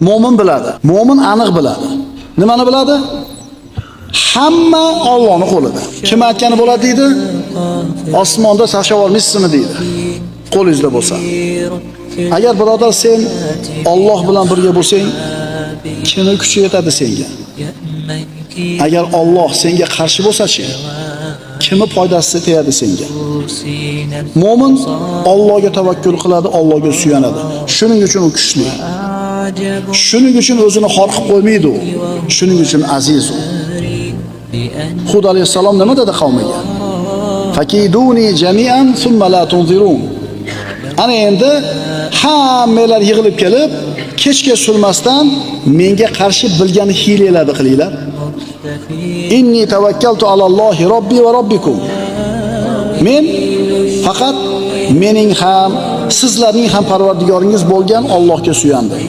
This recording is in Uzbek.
Mo'min biladi. Mo'min aniq biladi. Nimani biladi? Hamma Allohning qo'lida. Kim aytgani bo'ladi deydi? Osmonda sasha olmaysizmi deydi. Qo'lingizda bo'lsa. Agar birodar sen Alloh bilan birga bo'lsang, kimni kuchi yetadi senga? Agar Alloh senga qarshi bo'lsa-chi, kimi foydasi tegadi senga? Mo'min Allohga tavakkul qiladi, Allohga suyanadi. Shuning uchun u kuchli. Shuning uchun o'zini xor qilib qo'ymaydi u. Shuning uchun aziz u. Hud alayhissalom nima dedi qavmiga? Fakiduni jami'an thumma la tunzirun. Ana endi hammalar yig'ilib kelib, kechga surmasdan menga qarshi bilgan hiylalarni qilinglar. Inni tavakkaltu alallohi robbi va robbikum. Men faqat mening ham, sizlarning ham parvardigoringiz bo'lgan Allohga suyandim.